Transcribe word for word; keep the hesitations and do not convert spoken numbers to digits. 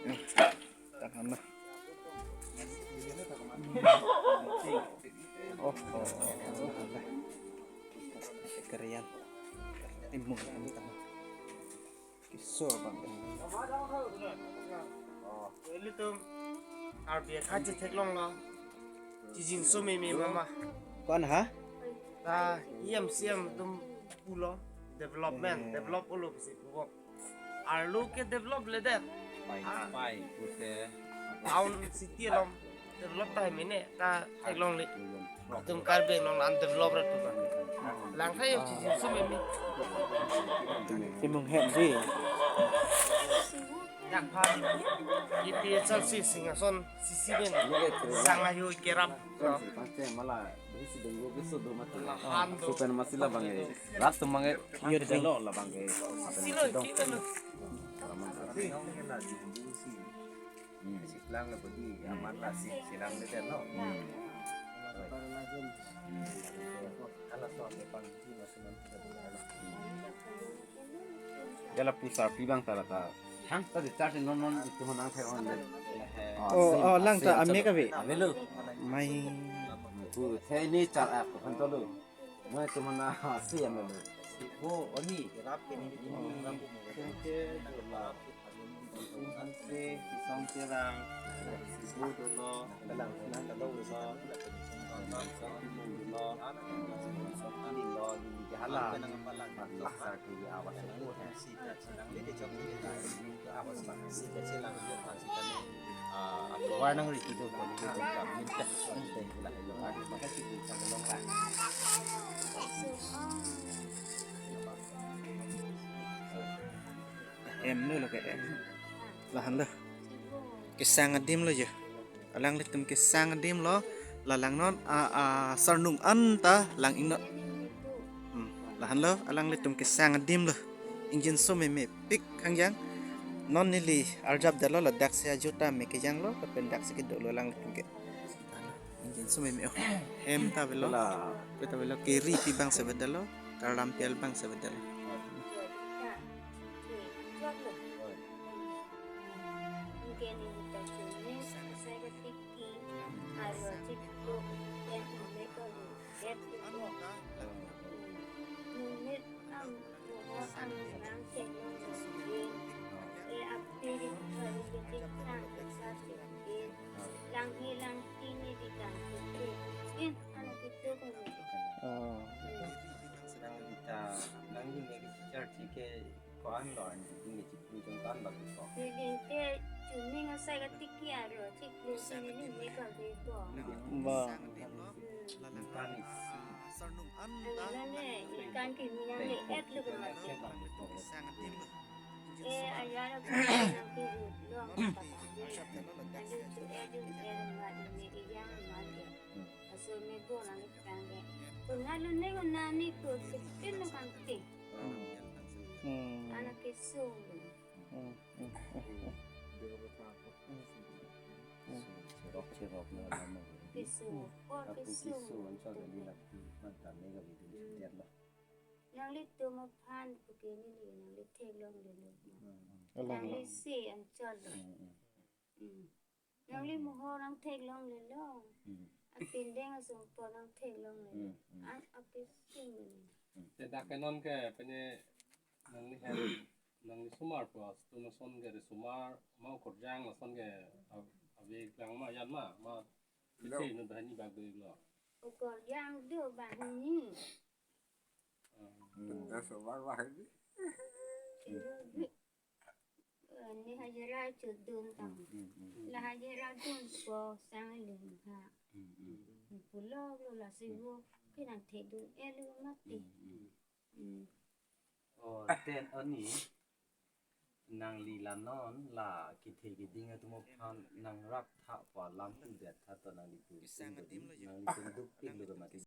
Tangkam na. Oh, oh, oh. Kerian. Timun kami tama. Kiso bang. Ilitum arbi akha chetheklonglo. Chijinso meme mama. Kon ha? Ta E M C M atum pulo development, develop olo pusi pupo. Arlo ke develop ledet. Pai, pai, pute. Town city along develop tahai mene ta theklongle. Atum Karbi Anglong undeveloped rat pupa. Langtha yo chijinso meme. Timung hem ji. Dak pha. Ipi chal si Singhason sisi ben. Sang ayo kerap. Mala, bisi denggo ke sudo mati. Lahan do. Supen masih labang eh. Rat tumang eh. Iya, deng. Lo labang eh. Silo kita lo. Hmm. Silang le bodi, aman la si, silang le den, no? Hmm. Ala so, ame pang si, masih man kita punya. Jala pusar pi bang tala ta. Hang ta di charge non non itu menang thai on le. Oh, oh, lang ta ame ka be. Avelo. Mai. Ku the ni char a ko han to lo. Mai tu mana si ame lo. Ko oni rap ke ni ni. Ke ke la. Anse, Kisong Terang, Sibu dolo, Kalang Sinang Kadong dolo, Kalang Sinang Kadong dolo, Kalang Sinang Kadong dolo, di Jahala, Laksa di awas itu, si Sinang di Jok di Awas Bang, si Kacil Lang di Awas Bang, ah, aku warnang Ricky dolo, di Jok di Awas Bang, Em lo ke em. Lahan lo. Kesang adim lo jo. Alanglitum kesang adim lo. La lang non a, a, sarnung anta lang ingno. Hmm. Lahan lo alanglitum kesang adim lo. Ingjinso meme pik hangjang. Non neli arjap dalo ladak si ajo ta me kejang lo. Lapen dak si kedo lo alanglitum ke. Ingjinso meme oh. Hem ta avelo. Kela. Kela ta avelo keri pi bang si avedetlo. Karlam pial bang si avedetlo. Langhi langti ne bikan kete. In, anak itu kan. Oh. Nang kita, nang ini ke church ke koan lo, ini ke chiplu jong kan bagus kok. Ini ke cumi ngasai katiki aro, chiplu sini ini ke kok. Ba. Ikan isi. Ane nane, ikan kimi nang le et lo kemati. Eh, ayara ko nang kiru long papa. Adu tu eh, adu eh, mat ni iyang mat ya. Aso me bo lang tang de. Kuna lo ne kuna ni ko sipin lo kang ti. Hmm. Anak kesung. Hmm, hmm, hmm, hmm. Hmm. Sirok, sirok na lama. Kesung, oh, aku kesung. Kesung, ansa dari laki, mantap mega gitu, hmm. Sekian lah. Nanglitum aphan puke neli nangli theklonglelo. Hmm. Alang. Nangli si anchot lo. Hmm, hmm. Hmm. Nangli mohor nangtheklonglelo. Hmm. Apindeng asungpo nangtheklonglelo. Hmm, hmm. An apising lo. Hmm. Te dak ke non ke pene nangli hem nangli sumar po atum ason ke risumar ma ukorjang ason ke av-, ave klang ma yan ma ma. Lo. Isi nu bahani bag lo. Ukorjang do bahani. Hmm, dah sobar wah ini. Ini hajira chudun tang. Hmm, hmm, hmm. La hajira dunpo sang lingha. Hmm, hmm. Pulo lo la siwo kinang thedun elu mati. Hmm, hmm. Hmm. Oh, ten ani. Nangli la non la kethe keding atum aphan nangrap tha pu alam pudet tha to nanglitum. Kisang adim lo jo. Nanglitum dukpik lo mati.